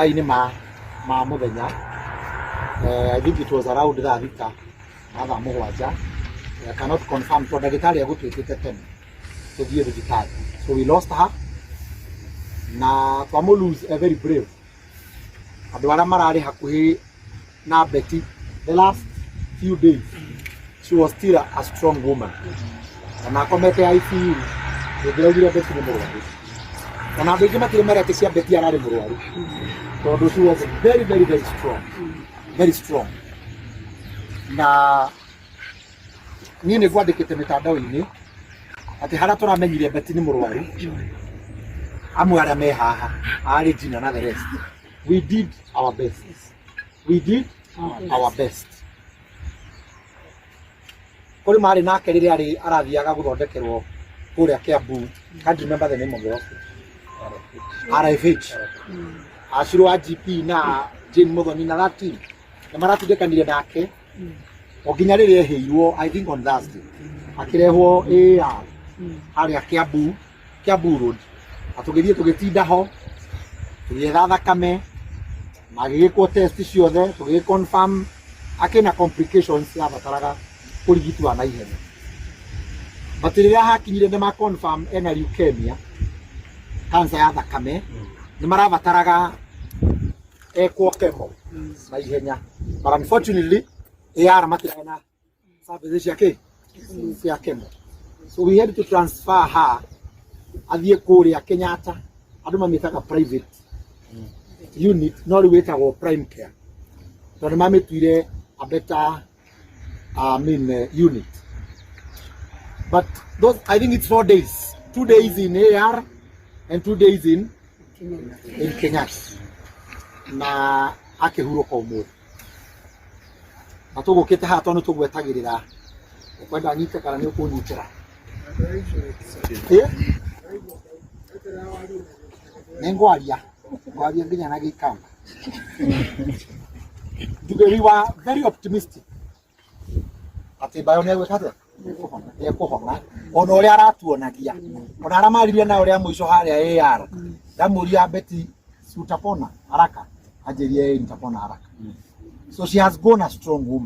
Mathaa-inĩ ma mũthenya, I think it was around thaa 6 na thaa 7. I cannot confirm tondũ ndagĩtarĩ egũtwĩtĩte tene tũthiĩ thibitarĩ. So we lost her na twamũ lose a very brave. Andũ arĩa mararĩ hakuhĩ na Betty the last few days, she was still a strong woman. Ona akomete ICU, ndũngĩraugire Betty nĩ mũrwaru. Ona andũ aingĩ matirĩ meretĩ cia Betty ararĩ mũrwaru tondũ she was very, very, very strong, very strong. Na niĩ nĩ ngwandĩkĩte mĩtandao-inĩ atĩ harĩa tũramenyire Betty nĩ mũrwaru, amwe arĩa me haha arĩ Gina na the rest, we did our best, we did our best. Kũrĩ marĩ nake rĩrĩa arĩ arathiaga gũthondekerwo kũrĩa Kiambu. Can't remember the name of the hospital. RFH. Acirwo wa GP na Jane Muthoni na that team nĩ maratindĩkanire nake o nginya rĩrĩa ehĩirwo, I think on Thursday, akĩrehwo AR harĩa Kiambu, Kiambu Road, na tũgĩthiĩ tũgĩtinda ho tũgĩetha thakame na agĩgĩkwo test ciothe, tũgĩgĩ confirm akĩna complications yabataraga kũrigitwo na ihenya. But rĩrĩa hakinyire nĩ ma confirm ena leukemia, cancer ya thakame, nĩ marabataraga ekwo chemo na ihenya. But unfortunately AR matirarĩ na services cia kĩ cia chemo, so we had to transfer her athiĩ kũrĩa Kenyatta. Andũ mamĩtaga private unit, no rĩu ĩtagwo Prime Care tondũ nĩ mamĩtuire a better, I mean, unit. But those, I think it's 4 days, 2 days in AR and 2 days in Kenyatta, na akĩhurũka ũmũthĩ. Na tũgũkĩte haha tondũ nĩ tũgwetagĩrĩra. Ũkwenda nyite kana nĩ ũkũnyitĩra? Eh? Nĩ ngwaria, ngwaria nginya na Gĩkamba. Njuge we were very optimistic atĩ Bayo nĩ egwĩka atĩa, nĩ ekũhona, ona ũrĩa aratuonagia, ona arĩa maririe na ũrĩa mũico harĩa AR. Ndamũria, "Betty, si utapona haraka?" Anjĩrie, "Nitapona haraka." So she has gone a strong woman.